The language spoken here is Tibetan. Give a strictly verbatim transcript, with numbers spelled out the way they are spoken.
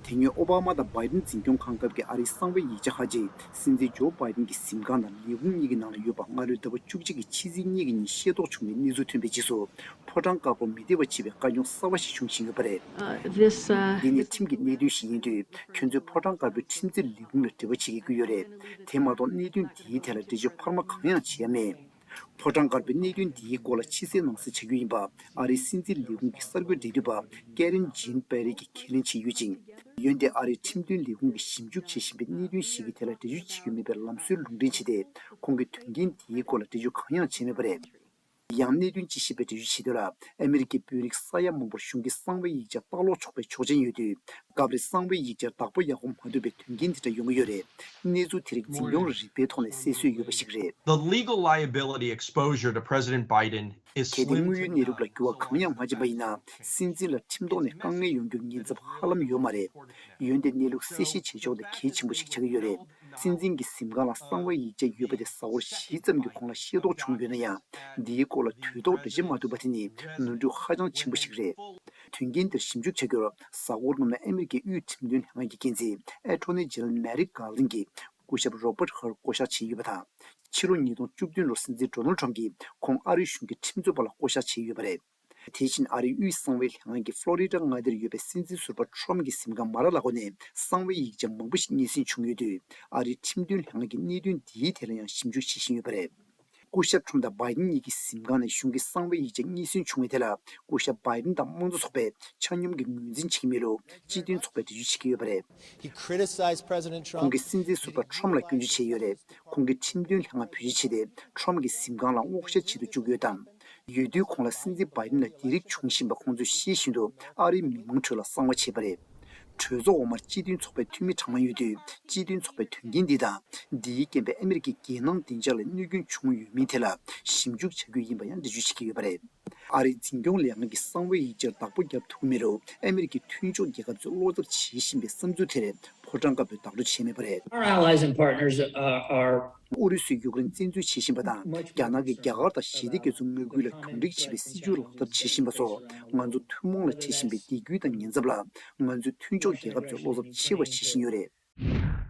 དེ་སྔོན་ཨོ་བྷ་མ་དང་བྷའི་ཌེན་འཛིན་སྐྱོང་ཁང་སྐབས་ཀྱི་ཨ་རིའི་གསང་བའི་ཡིག་ཆ་ཁག་ཅིག་སྲིད་འཛིན་ཇོ་བྷའི་ཌེན་གྱི་གཟིམ་ཁང་དང་ལས་ཁུངས་གཉིས་ཀྱི་ནང་ལ་ཡོད་པ་སྔ་ལོའི་ཟླ་བ་བཅུ་གཅིག་གི་ཕྱི་ཚེས་གཉིས་ཀྱི་ཉིན་ཤེས་རྟོགས་བྱུང་བའི་གནས་ཚུལ་ཐོན་པའི་རྗེས་སུ། ཕོ་བྲང་དཀར་པོར་མི་བདེ་བ་ཆེ་བའི་དཀའ་རྙོག་གསར་བ་ཞིག་བྱུང་བཞིན་ཡོད་པ་རེད། Uh, this, uh, འདི་ནི་ཁྲིམས་ཀྱི་གནད་དོན་ཞིག་ཡིན་དུས། ཁྱོད་ཚོས་ཕོ་བྲང་དཀར་པོའི་ཁྲིམས་རྩིས་ལས་ཁུངས་ལ་འབྲེལ་བ་བྱེད་ཀྱི་ཡོད་རེད། དེ་མ་གཏོགས་གནད་དོན་འདིའི་ཐད་ལ་འགྲེལ་བརྗོད་འཕར་མ་གང་ཡང་བྱས་མེད། ཕོ་བྲང་དཀར་པོའི་གནད་དོན་འདིའི་སྐོར་ལ་ཕྱི་གསལ་ནང་གསལ་བྱ་རྒྱུ་ཡིན་པ། ཨ་རིའི་སྲིད་འཛིན་ལས་ཁུངས་ཀྱི་གསར་འགོད་འབྲེལ་མཐུད་པ་ཀེ་རེན་ཇིན་པེ་རི་གིས་ཁས་ལེན་བྱས་ཡོད་ཅིང་། འོན་ཏེ་ཨ་རིའི་ཁྲིམས་དོན་ལས་ཁུངས་ཀྱིས་ཞིབ་འཇུག་བྱེད་བཞིན་པའི་གནད་དོན་ཞིག་གི་ཐད་ལ་འགྲེལ་བརྗོད་བྱེད་རྒྱུ་མེད་པའི་ལམ་སྲོལ་ལུང་འདྲེན་བྱས་ཏེ། ཁོང་གིས་དོན་རྐྱེན་འདིའི་སྐོར་ལ་འགྲེལ་བརྗོད་གང་ཡང་བྱས་མེད་པ་རེད། ཡང་གནད་དོན་དཔྱད་ཞིབ་པས་འགྲེལ་བརྗོད་བྱེད་དོན་ལ། ཨ་མེ་རི་ཀའི་དཔོན་རིགས་ས་ཡ་མང་པོར་གཞུང་གི་གསང་བའི་ཡིག་ཆ་ལྟ་ཀློག་ཆོག་པའི་ཆོག་མཆན་ཡོད་དུས། སྐབས་རེ་གསང་བའི་ཡིག་ཆར་བདག་པོ་ཡག་པོ་མ་ཐོབ་པའི་དོན་རྐྱེན་དེ་འདྲ་ཡོང་གི་ཡོད་རེད། གནས་ཚུལ་དེ་རིགས་འཛིན་སྐྱོང་རིག་པའི་ཐོག་ནས་གསལ་བཟོས་ཡོད་པ་ཞིག་རེད། The legal liability exposure to President Biden is གལ་ཏེ་slim དངོས་ཡོད་གནས་ལུགས་ལ་འགྱུར་བ་གང་ཡང་མ་ཕྱིན་པ་ཡིན་ན། སྲིད་འཛིན་ལ་ཁྲིམས་ཐོག་ནས་དཀའ་ངལ་ཡོང་རྒྱུར་ཉེན་ཚབས་ཧ་ལམ་ཡོད་མ་རེད། འོན་ཏེ་གནས་ལུགས་གསལ་བཤད་བྱེད་ཕྱོགས་དེ་གལ་ཆེན་པོ་ཞིག་ཆགས་ཀྱི་ཡོད་རེད། སྲིད་འཛིན་གྱི་གཟིམ་ཁང་ལ་གསང་བའི་ཡིག་ཆ་ཡོད་པ་དེ་གཟའ་འཁོར་བཞི་ཙམ་གྱི་གོང་ལ་ཤེས་རྟོགས་བྱུང་ཡོད་ན་ཡང་། འདིའི་སྐོར་ལ་དུས་ཐོག་འགྲེལ་བཤད་མ་ཐུབ་པ་དེ་ནི་ནོར་འཁྲུལ་ཧ་ཅང་ཆེན་པོ་ཞིག་རེད། དོན་རྐྱེན་དེར་ཞིབ་འཇུག་བྱ་རྒྱུར། གཟའ་འཁོར་སྔོན་མ་ཨ་མེ་རི་ཀའི་དབུས་ཁྲིམས་དོན་ལྷན་ཁང་གི་འགན་འཛིན་Attorney General Merrick Garland གྱིས་སྐུ་ཞབས་Robert Hur བསྐོ་གཞག་བྱས་ཡོད་པ་དང་། ཕྱི་ལོ་ཉིས་སྟོང་བཅུ་བདུན་ལོར་སྲིད་འཛིན་Donald Trump གྱིས་ཁོང་ཨ་རིའི་གཞུང་གི་ཁྲིམས་རྩོད་པ་ལ་བསྐོ་གཞག་བྱས་ཡོད་པ་རེད། དེ་བཞིན་ཨ་རིའི་དབུས་གསང་བའི་ལྷན་ཁང་གིས་ཕློ་རི་ཌ་མངའ་སྡེར་ཡོད་པའི་སྲིད་འཛིན་ཟུར་པ་Trump གྱི་གཟིམ་ཁང་མ་ར་ལ་གོ་ནས་གསང་བའི་ཡིག་ཆ་མང་པོ་ཞིག་རྙེད་སོན་བྱུང་ཡོད་དུས། ཨ་རིའི་ཁྲིམས་དོན་ལྷན་ཁང་གིས་གནད་དོན་འདིའི་ཐད་ལ་ཡང་ཞིབ་འཇུག་བྱེད་བཞིན་ཡོད་པ་རེད། སྐུ་ཞབས་Trump དང་Biden གཉིས་ཀྱི་གཟིམ་ཁང་ནས་གཞུང་གི་གསང་བའི་ཡིག་ཆ་རྙེད་སོན་བྱུང་བའི་ཐད་ལ། སྐུ་ཞབས་Biden དང་དམངས་གཙོ་ཚོགས་པས་ཆ་སྙོམས་ཀྱིས་ངོས་འཛིན་བྱེད་ཀྱི་མེད་ལུགས་སྤྱི་མཐུན་ཚོགས་པས་འགྲེལ་བརྗོད་བྱེད་ཀྱི་ཡོད་པ་རེད། He criticized President Trump. ཁོང་གིས་སྲིད་འཛིན་ཟུར་པ་Trump ལ་སྐྱོན་བརྗོད་བྱས་ཡོད་རེད། ཁོང་གིས་ཁྲིམས་དོན་ལྷན་ཁང་བེད་སྤྱོད་བྱས་ཏེ། Trump གྱི་གཟིམ་ཁང་ལ་སྔོག་བཤེར་བྱེད་དུ་བཅུག་ཡོད་དམ། ཡོད་དུས་ཁོང་ལ་སྲིད་འཛིན་Biden ལ་དེ་རིགས་བྱུང་བཞིན་པ་ཁོང་ཚོས་ཤེས་བཞིན་དུ་ཨ་རིའི་མི་མང་ཁྲོད་ལ་གསང་བ་བྱས་པ་རེད། གྲོས་ཚོགས་འོག་མར་སྤྱི་མཐུན་ཚོགས་པའི་འཐུས་མི་གྲངས་མང་ཡོད་དུས། སྤྱི་མཐུན་ཚོགས་པའི་དོན་རྐྱེན་འདི་དང་། འདིའི་རྐྱེན་པས་ཨ་མེ་རི་ཀའི་རྒྱལ་ནང་བདེ་འཇགས་ལ་གནོད་སྐྱོན་བྱུང་ཡོད་མིན་ཐད་ལ་ཞིབ་འཇུག་བྱ་རྒྱུ་ཡིན་པ་ཡང་འགྲེལ་བརྗོད་བྱེད་ཀྱི་ཡོད་པ་རེད། ཨ་རིའི་འཛིན་སྐྱོང་ལས་ཁང་གིས་གསང་བའི་ཡིག་ཆར་བདག་པོ་བརྒྱབ་ཐུབ་མེད་རུང་། ཨ་མེ་རི་ཀའི་མཐུན་ཕྱོགས་རྒྱལ་ཁབ་ཚོས་བློ་འཚབ་བྱེད་བཞིན་པའི་བསམ་ཚུལ་དེར་ཕོ་བྲང་དཀར་པོས་བདག་སྤྲོད་བྱས་མེད་པ་རེད། Our allies and partners, uh, are ཨུ་རུ་སུས་ཡུཀ་རེན་བཙན་འཛུལ་བྱེད་བཞིན་པ་དང་། རྒྱ་ནག་གིས་རྒྱ་གར་དང་ཞི་བདེ་རྒྱ་མཚོའི་མངའ་ཁུལ་ལ་གྱོང་རྒུད་ཆེ་བའི་སྲིད་ཇུས་ལག་བསྟར་བྱེད་བཞིན་པ་སོགས། ང་ཚོ་ཐུན་མོང་ལ་འཕྲད་བཞིན་པའི་སྡིགས་སྐུལ་དང་ཉེན་ཚབས་ལ། ང་ཚོས་མཐུན་ཕྱོགས་རྒྱལ་ཁབ་ཚོས་བློ་འཚབ་ཆེ་བ་བྱེད་བཞིན་ཡོད་རེད།